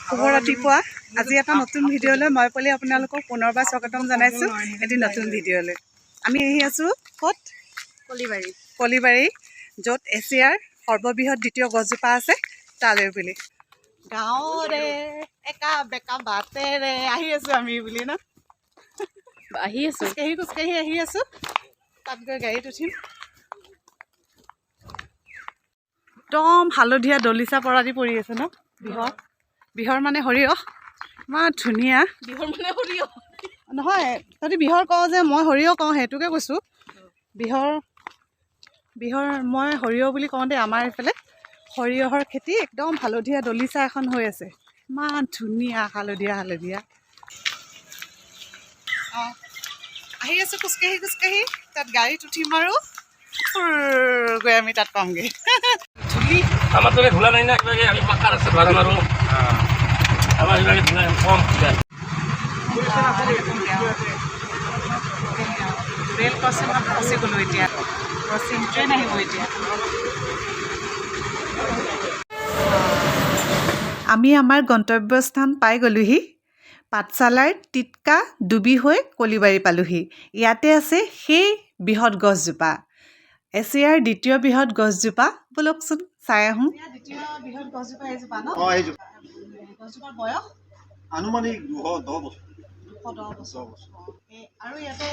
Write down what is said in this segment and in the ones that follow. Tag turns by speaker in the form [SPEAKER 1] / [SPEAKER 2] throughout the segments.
[SPEAKER 1] শুভ ৰাতিপুৱা। আজি এটা নতুন ভিডিঅ'লৈ মই পলি আপোনালোকক পুনৰবাৰ স্বাগতম জনাইছোঁ। এটি নতুন ভিডিঅ'লৈ আমি আহি আছোঁ ক'ত?
[SPEAKER 2] কলিবাৰী।
[SPEAKER 1] কলিবাৰী, য'ত এছিয়াৰ সৰ্ববৃহৎ দ্বিতীয় গছজোপা আছে তালৈ বুলি। গাঁৱৰে একা বেকা বাটেৰে আহি আছোঁ আমি বুলি ন।
[SPEAKER 2] আহি আছো।
[SPEAKER 1] খোজকাঢ়ি খোজকাঢ়ি আহি আছোঁ, তাত গৈ গাড়ীত উঠিম। একদম হালধীয়া দলিচা পৰা দি পৰি আছে ন। বিহৰ, বিহৰ মানে সৰিয়হ, ইমান ধুনীয়া।
[SPEAKER 2] বিহুৰ মানে সৰিয়হ।
[SPEAKER 1] নহয়, তহঁতি বিহৰ কওঁ যে, মই সৰিয়হ কওঁ, সেইটোকে কৈছোঁ। বিহৰ, বিহৰ, মই সৰিয়হ বুলি কওঁ দেই। আমাৰ এইফালে সৰিয়হৰ খেতি, একদম হালধীয়া দলিচা এখন হৈ আছে, ইমান ধুনীয়া হালধীয়া হালধীয়া। অঁ, আহি আছোঁ খোজকাঢ়ি খোজকাঢ়ি, তাত গাড়ীত উঠিম আৰু ফুৰ গৈ আমি তাত পামগৈ। ধূলি।
[SPEAKER 3] আমাৰ দৰে ধূলা নাই না কিবাকে, আমি পাকা ৰাস্তাত ভাড়া মাৰোঁ। আমাৰ কিবাকে ধূলা কম।
[SPEAKER 1] ৰেল ক্ৰচিঙত ফচি গ'লোঁ এতিয়া। ক্ৰচিং, ট্ৰেইন আহিব এতিয়া। আমি আমাৰ গন্তব্যস্থান পাই গ'লোহি। পাঠশালাৰ টিটকা ডুবি হৈ কলিবাৰী পালোহি। ইয়াতে আছে সেই বৃহৎ গছজোপা, এছিয়াৰ দ্বিতীয় বৃহৎ গছজোপা। ব'লকচোন চাই আহোঁ। দ্বিতীয় বৃহৎ গছজোপা এইজোপা ন?
[SPEAKER 4] অঁ, এইজোপা।
[SPEAKER 1] গছজোপাৰ বয়স?
[SPEAKER 4] আনুমানিক 210 বছৰ।
[SPEAKER 1] 210 বছৰ।
[SPEAKER 4] 10 বছৰ।
[SPEAKER 1] আৰু ইয়াতে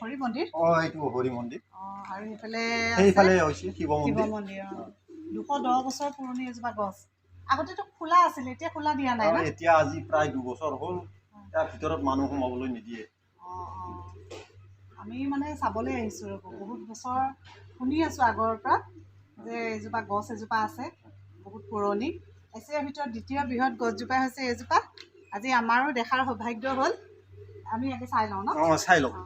[SPEAKER 1] হৰি মন্দিৰ।
[SPEAKER 4] অঁ, এইটো হৰি মন্দিৰ।
[SPEAKER 1] অঁ, আৰু সেইফালে আছে
[SPEAKER 4] সেইফালে হৈছে শিৱ
[SPEAKER 1] শিৱ
[SPEAKER 4] মন্দিৰ।
[SPEAKER 1] মন্দিৰ। অঁ, 210 বছৰ পুৰণি এজোপা গছ। আগতেতো খোলা আছিল, এতিয়া খোলা দিয়া নাই ন?
[SPEAKER 4] এতিয়া আজি প্ৰায় 2 বছৰ হ'ল, ইয়াৰ ভিতৰত মানুহ সোমাবলৈ নিদিয়ে।
[SPEAKER 1] অঁ, আমি মানে চাবলৈ আহিছোঁ। ৰ'ব, বহুত বছৰ শুনি আছোঁ আগৰ পৰা যে এজোপা গছ এজোপা আছে বহুত পুৰণি। এছিয়াৰ ভিতৰত দ্বিতীয় বৃহৎ গছজোপাই হৈছে এইজোপা। আজি আমাৰো দেখাৰ সৌভাগ্য হ'ল। আমি ইয়াতে চাই লওঁ ন?
[SPEAKER 4] অঁ, চাই লওক।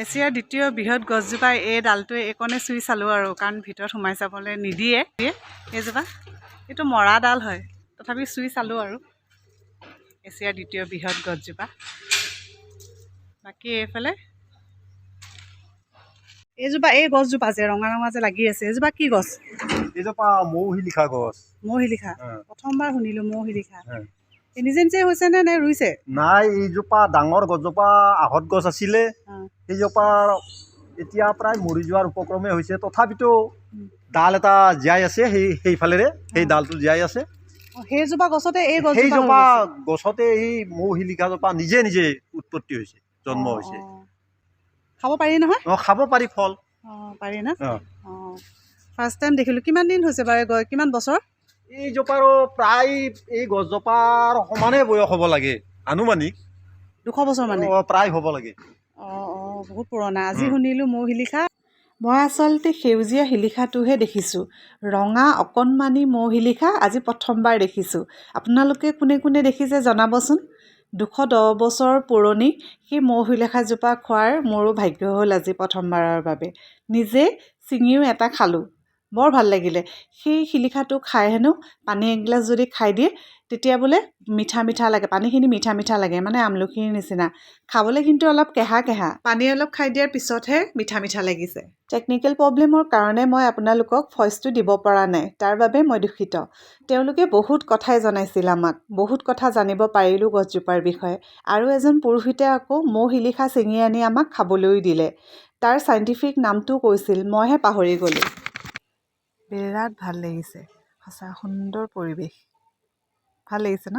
[SPEAKER 1] এছিয়াৰ দ্বিতীয় বৃহৎ গছজোপাৰ এই ডালটোৱে এইকণে চুই চালোঁ আৰু, কাৰণ ভিতৰত সোমাই চাবলৈ নিদিয়ে। এইজোপা, এইটো মৰা ডাল হয়, তথাপি চুই চালোঁ আৰু। এছিয়াৰ দ্বিতীয় বৃহৎ গছজোপা। বাকী এইফালে এইজোপা, এই গছজোপা যে ৰঙা ৰঙা যে লাগি আছে, এইজোপা কি গছ?
[SPEAKER 4] এইজোপা মৌ শিলিখা গছ।
[SPEAKER 1] মৌ শিলিখা। প্ৰথমবাৰ শুনিলোঁ মৌ শিলিখা। এই নিজে নিজে হৈছে নে, নে ৰুইছে?
[SPEAKER 4] নাই, এইজোপা ডাঙৰ গছজোপা আহঁত গছ আছিলে। সেইজোপা এতিয়া প্ৰায় মৰি যোৱাৰ উপক্ৰমে হৈছে, তথাপিতো ডাল এটা জীয়াই আছে। সেইফালেৰে সেই ডালটো জীয়াই আছে।
[SPEAKER 1] অঁ, সেইজোপা গছতে এই গছজোপা হৈ
[SPEAKER 4] সেইজোপা
[SPEAKER 1] গৈছে।
[SPEAKER 4] গছতে এই মৌ শিলিখাজোপা নিজে নিজে উৎপত্তি হৈছে, জন্ম হৈছে।
[SPEAKER 1] অঁ। খাব পাৰি নহয়?
[SPEAKER 4] অঁ, খাব পাৰি ফল।
[SPEAKER 1] অঁ, পাৰি ন?
[SPEAKER 4] অঁ।
[SPEAKER 1] অঁ, ফাৰ্ষ্ট টাইম দেখিলোঁ। কিমান দিন হৈছে বাৰু এই কিমান বছৰ?
[SPEAKER 4] এইজোপাৰো প্ৰায় এই গছজোপাৰ সমানে বয়স হ'ব লাগে আনুমানিক।
[SPEAKER 1] 200 বছৰ মানে?
[SPEAKER 4] অঁ, প্ৰায় হ'ব লাগে।
[SPEAKER 1] অঁ, বহুত পুৰণা। আজি শুনিলোঁ মৌ শিলিখা। মই আচলতে সেউজীয়া শিলিখাটোহে দেখিছোঁ, ৰঙা অকণমানি মৌ শিলিখা আজি প্ৰথমবাৰ দেখিছোঁ। আপোনালোকে কোনে কোনে দেখিছে জনাবচোন। 210 বছৰ পুৰণি সেই মৌ শিলিখাজোপা খোৱাৰ মোৰো ভাগ্য হ'ল আজি প্ৰথমবাৰৰ বাবে। নিজে ছিঙিও এটা খালোঁ, বৰ ভাল লাগিলে। সেই শিলিখাটো খাই হেনো পানী এগিলাচ যদি খাই দিয়ে, তেতিয়া বোলে মিঠা মিঠা লাগে, পানীখিনি মিঠা মিঠা লাগে, মানে আমলখিৰ নিচিনা খাবলৈ, কিন্তু অলপ কেহা কেহা। পানী অলপ খাই দিয়াৰ পিছতহে মিঠা মিঠা লাগিছে। টেকনিকেল প্ৰব্লেমৰ কাৰণে মই আপোনালোকক ভইচটো দিব পৰা নাই, তাৰ বাবে মই দুখিত। তেওঁলোকে বহুত কথাই জনাইছিল আমাক, বহুত কথা জানিব পাৰিলোঁ গছজোপাৰ বিষয়ে। আৰু এজন পুৰোহিতে আকৌ মৌ শিলিখা ছিঙি আনি আমাক খাবলৈও দিলে। তাৰ চাইণ্টিফিক নামটোও কৈছিল, মইহে পাহৰি গ'লোঁ। বিৰাট ভাল লাগিছে, সঁচা সুন্দৰ পৰিৱেশ। ভাল লাগিছে ন?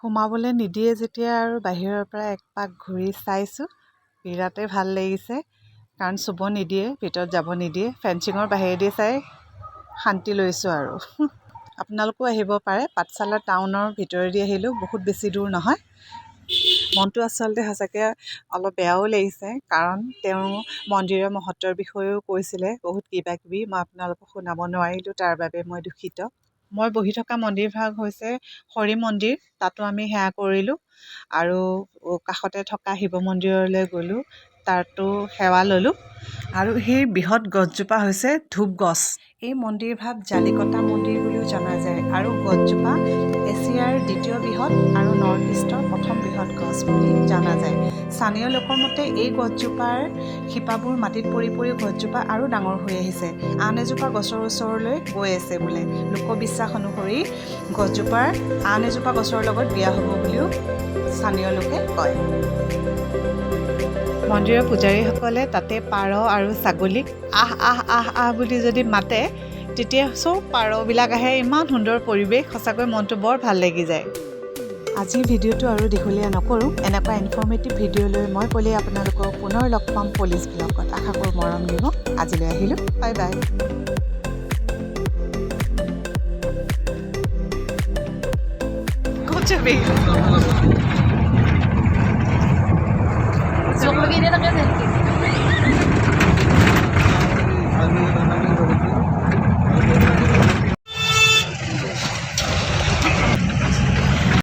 [SPEAKER 1] সোমাবলৈ নিদিয়ে যেতিয়া আৰু বাহিৰৰ পৰা এক পাক ঘূৰি চাইছোঁ, বিৰাটেই ভাল লাগিছে। কাৰণ চুব নিদিয়ে, ভিতৰত যাব নিদিয়ে। ফেঞ্চিঙৰ বাহিৰেদি চাই শান্তি লৈছোঁ আৰু। আপোনালোকো আহিব পাৰে। পাঠশালা টাউনৰ ভিতৰেদি আহিলেও বহুত বেছি দূৰ নহয়। মনটো আচলতে সঁচাকৈ অলপ বেয়াও লাগিছে, কাৰণ তেওঁ মন্দিৰৰ মহত্বৰ বিষয়েও কৈছিলে বহুত কিবা কিবি। মই আপোনালোকক শুনাব নোৱাৰিলোঁ, তাৰ বাবে মই দুখিত। মই বহি থকা মন্দিৰভাগ হৈছে হৰি মন্দিৰ, তাতো আমি সেৱা কৰিলোঁ আৰু কাষতে থকা শিৱ মন্দিৰলৈ গ'লোঁ, তাতো সেৱা ল'লোঁ। আৰু সেই বৃহৎ গছজোপা হৈছে ধূপ গছ। এই মন্দিৰভাগ জালিকটা মন্দিৰ বুলিও জনা যায় আৰু গছজোপা এছিয়াৰ দ্বিতীয় বৃহৎ আৰু নৰ্থ ইষ্টৰ প্ৰথম বৃহৎ গছ বুলি জনা যায়। স্থানীয় লোকৰ মতে এই গছজোপাৰ শিপাবোৰ মাটিত পৰি পৰি গছজোপা আৰু ডাঙৰ হৈ আহিছে, আন এজোপা গছৰ ওচৰলৈ গৈ আছে বোলে। লোকবিশ্বাস অনুসৰি গছজোপাৰ আন এজোপা গছৰ লগত বিয়া হ'ব বুলিও স্থানীয় লোকে কয়। মন্দিৰৰ পূজাৰীসকলে তাতে পাৰ আৰু ছাগলীক আহ আহ আহ আহ বুলি যদি মাতে, তেতিয়া চব পাৰবিলাক আহে। ইমান সুন্দৰ পৰিৱেশ, সঁচাকৈ মনটো বৰ ভাল লাগি যায়। আজিৰ ভিডিঅ'টো আৰু দীঘলীয়া নকৰোঁ। এনেকুৱা ইনফৰ্মেটিভ ভিডিঅ' লৈ মই পলি আপোনালোকক পুনৰ লগ পাম পলিজ ব্লগত। আশা কৰোঁ মৰম দিব। আজিলৈ আহিলোঁ, বাই বাই। ক'ত যাবি?
[SPEAKER 2] চোখ লগি এনে থাকে যে।